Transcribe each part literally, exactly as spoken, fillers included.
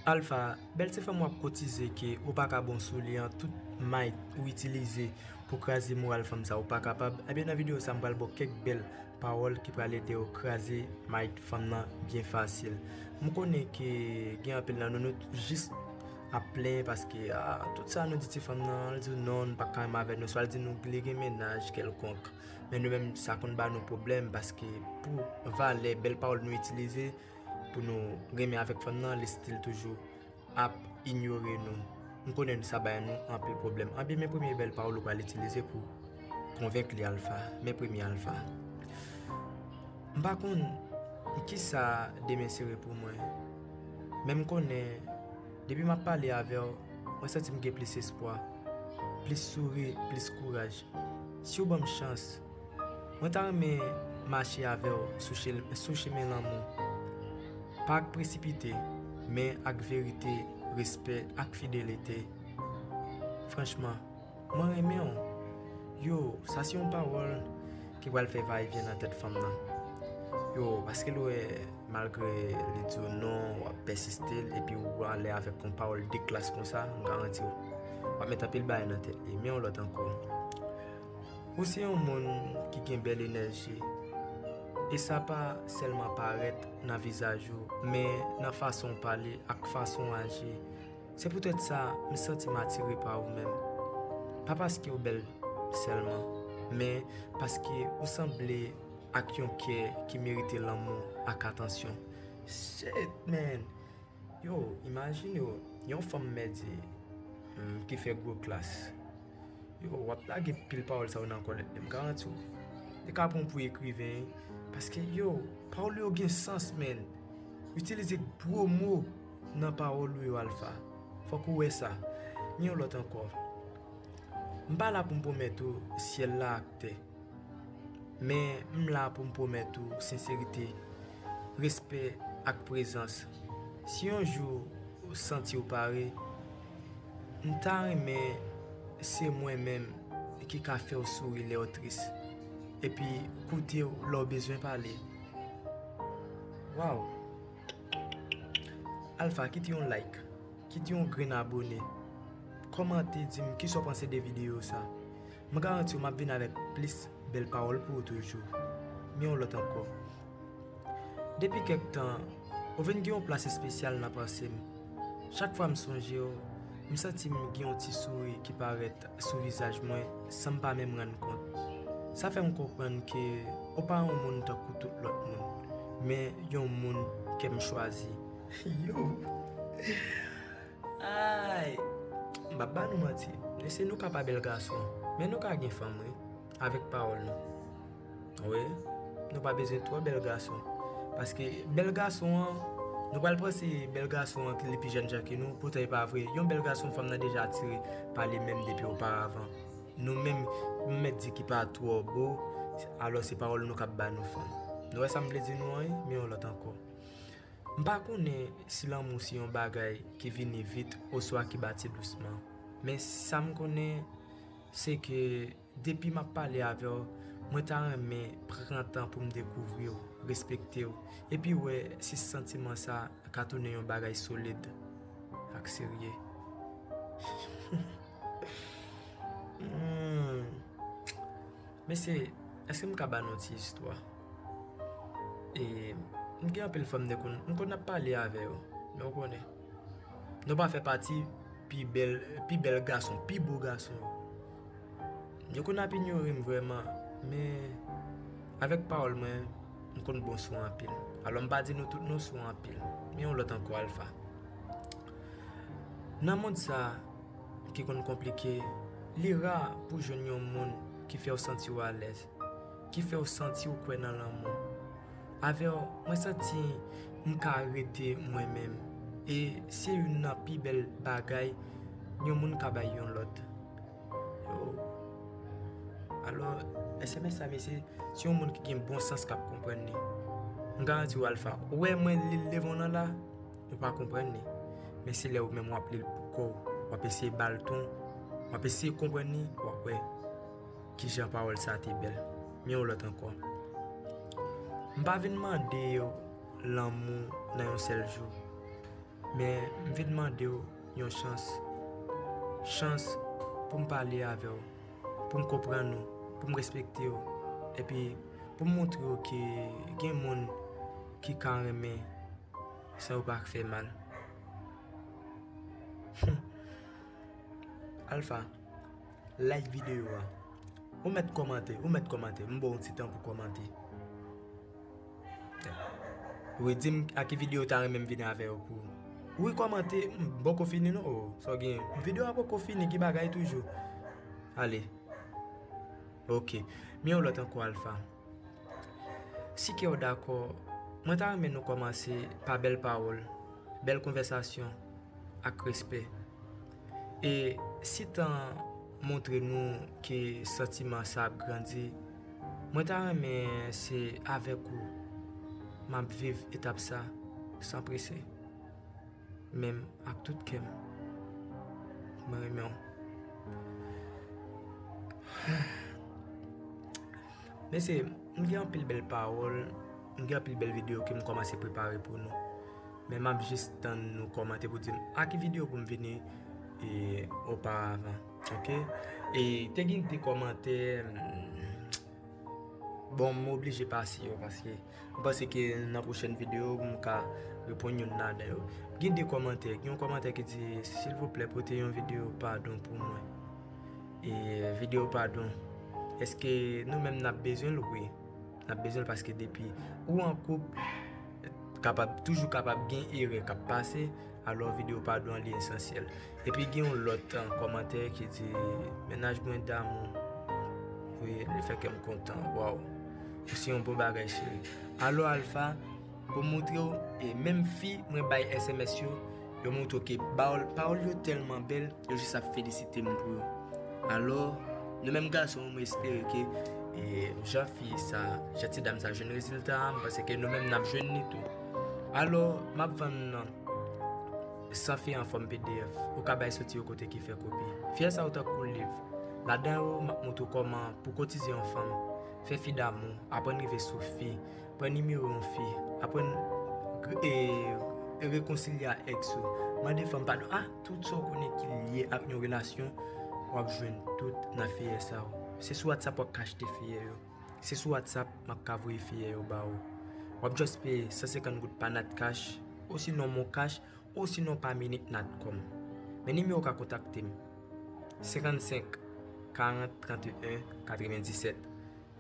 Alpha, bèl ti fanm w ap kotize ke ou pa ka bon sou li an, tout might ou itilize pou kraze moral fanm sa ou pa kapab, ebyen nan videyo sa m pral ba w kèk bèl pawòl ki pral ede w kraze might fanm nan byen fasil. M konnen ke gen anpil nan nou, nou jis ap plenyen paske ah, tout sa nou di ti fanm nan, l di w non, nou pa ka renmen avè nou, swa l di nou li gen mennaj kèlkonk. Men nou menm sa konn ba nou pwoblèm paske pou valè bèl pawòl nou itilize, pou nou renmen avèk fanm nan, li still toujou ap inyore nou. M konnen sa bay nou anpil pwoblèm. Anben, men premye bèl pawòl ou pral itilize pou konvenk li, Alpha. Men premye, Alpha. M pa konn kisa demen sere pou mwen, men m konnen depi m ap pale avè w, mwen santi m gen plis espwa, plis souri, plis kouraj. Si w ban m chans, mwen ta renmen mache avè w sou, sou chemen lanmou. Pa ak presipite, men ak verite, respè, ak fidelite. Franchman, mwen renmen w. Yo, sa se yon pawòl ki pral fè vayevyen nan tèt fanm nan. Yo, paske l wè, malgre li di w non, w ap pèsiste l, epi w ale avèk yon pawòl de klas konsa, m garanti w, w ap met anpil bagay nan tèt li. Men yon lòt ankò. Ou se yon moun ki gen bèl enèji. E sa pa sèlman parèt nan vizaj ou, men nan fason w pale ak fason w aji. Se poutèt sa, m santi m atire pa ou menm. Pa paske w bèl sèlman, men paske ou sanble ak yon kè ki merite lanmou ak atansyon. Shit, man! Yo, imajine w, yon fanm mèdi, hmm, ki fè gwo klas. Yo, w ap lage pil pawòl sa yo nan kòlèt li, m garanti w. Li ka pran w pou ekriven, paske, yo, pawòl yo gen sans, man. Itilize gwo mo nan pawòl ou yo, Alpha. Fòk ou wè sa. Men yon lòt ankò. M pa la pou m pwomèt ou syèl la ak tè. Men m la pou m pwomèt ou senserite, respè ak prezans. Si yon jou ou santi w pare, m ta renmen se mwen menm ki ka fè w souri lè w tris, epi koute w lè w bezwen pale. Waw! Alpha, kite yon like, kite yon grenn abone, kòmante, di m kisa w panse de videyo sa. M garanti w m ap vin avèk plis bèl pawòl pou ou toujou. Men yon lòt ankò. Depi kèk tan, ou vin gen yon plas espesyal nan panse m. Chak fwa m sonje w, m santi m gen yon ti souri ki parèt sou vizaj mwen san m pa menm rann kont. Sa fè m konprann ke ou pa yon moun tankou tout lòt moun, men yon moun ke m chwazi. Yo! Ay! M p ap ba nou manti, mesye, nou ka pa bèl gason, men nou ka gen fanm, wi, avèk pawòl nou. Wi, nou pa bezwen twò bèl gason. Paske bèl gason an, nou pral panse bèl gason an ki li pi jèn jan ke nou, poutan e pa vre. Yon bèl gason, fanm nan deja atire pa li menm depi oparavan. Nou menm, m mèt di ki pa twò bo, alò se pawòl nou k ap ba nou fanm. Nou wè sa m vle di nou an, wi, men yon lòt ankò. M pa konnen si lanmou se yon bagay ki vini vit oswa ki bati dousman. Men sa m konnen, se ke depi m ap pale avè w, mwen ta renmen pran tan pou m dekouvri w, respekte w, epi wè si santiman sa ka tounen yon bagay solid ak serye. Hmm. Mesye, èske m ka ba nou ti istwa? E, m gen anpil fanm de konn, m konn ap pale avè yo, men w konnen. Nou pa fè pati pi bèl, pi bèl gason, pi bo gason yo. Yo konn ap inyore m vrèman, men avèk pawòl mwen, m konn bon sou anpil. Alò m pa di nou tout non sou anpil, men yon lòt ankò, Alpha. Nan mond sa ki konn konplike, li ra pou jwenn yon moun ki fè w santi w alèz, ki fè w santi w kwè nan lanmou. Avè w, mwen santi m ka rete mwen menm. E se youn nan pi bèl bagay yon moun ka bay yon lòt. Yo. Alò, S M S sa, mesye, se yon moun ki gen bon sans k ap konprann li. M garanti w, Alpha, ou wè mwen li l devan w nan la, ou pa konprann li. Men se lè ou menm w ap li l pou kò w, w ap eseye ba l ton, w ap eseye konprann li, w ap wè kijan pawòl sa te bèl. Men yon lòt ankò. M pa vin mande yo lanmou nan yon sèl jou. Men m vin mande w yon chans. Chans pou m pale avè w, pou m konprann ou, pou m respekte w, epi pou m montre w ke gen moun ki ka renmen san yo pa fè mal. Alpha, like videyo a. Ou mèt kòmante, ou mèt kòmante. M ba w yon ti tan pou kòmante. Wi, di m a ki videyo w ta renmen m vini avè yo pou. Wi, kòmante, m poko fini non. Oh, sa w gen? Videyo a poko fini, gen bagay toujou. Ale. Ok. Men yon lòt ankò, Alpha. Si kè w dakò, mwen ta renmen nou kòmanse pa bèl pawòl, bèl konvèsasyon ak respè. E si tan montre nou ke santiman sa ap grandi, mwen ta renmen se avèk ou m ap viv etap sa san prese. Men m ak tout kè m, mwen renmen w. Mesye, m gen anpil bèl pawòl, m gen anpil bèl videyo ke m kòmanse prepare pou nou. Men m ap jis tann nou kòmante pou di m a ki videyo pou m vini e, oparavan. Ok? E te gen de kòmantè, mm, bon, m oblije pase yo paske m panse ke nan pwochèn videyo m ka reponn youn ladan yo. Gen de kòmantè, gen yon kòmantè ki di, silvouplè, pote yon videyo padon pou mwen. E videyo padon, èske nou menm n ap bezwen l? Wi, n ap bezwen l paske depi ou an koup, kapab, toujou kapab gen erè k ap pase, alò videyo padon an li esansyèl. Epi gen yon lòt, uh, kòmantè ki di, mennaj mwen damou. Wi, li fè kè m kontan. Waw. Ou se yon bon bagay, cheri. Alò, Alpha, pou montre w, e menm fi mwen bay S M S yo, yo montre w ke pawòl, pawòl yo tèlman bèl, yo jis ap felisite m pou yo. Alò, nou menm gason, mwen espere ke, e, jan fi sa, jan ti dam sa jwenn rezilta a, m panse ke nou menm n ap jwenn li tou. Alò, m ap vann nan san fè an fòm P D F. Ou ka bay soti yo kote ki fè kopi. Fè sa yo tankou liv. Ladan yo, m ap montre w kòman pou kotize yon fanm, fè fi damou, aprann rive sou fi, pran nimewo yon fi, aprann gr- e, e rekonsilye a èks ou, mande fanm padon. Ah, tout sa w konnen ki lye ak yon relasyon, w ap jwenn tout nan feyè sa yo. Se sou WhatsApp w ap ka achte feyè yo. Se sou WhatsApp m ap ka voye feyè yo ba ou. W ap just peye san senkant goud pa Natcash, osinon MonCash, osinon pa Minit Natcom. Men nimewo w ka kontakte m, senkannsenk karant tranteyen katrevendisèt,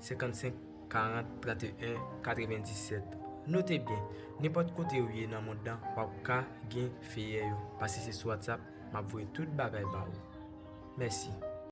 senkannsenk karant tranteyen katrevendisèt. Note byen, nenpòt kote ou ye nan mond lan, w ap ka gen feyè yo. Pase se sou WhatsApp, m ap voye tout bagay ba ou. Mèsi.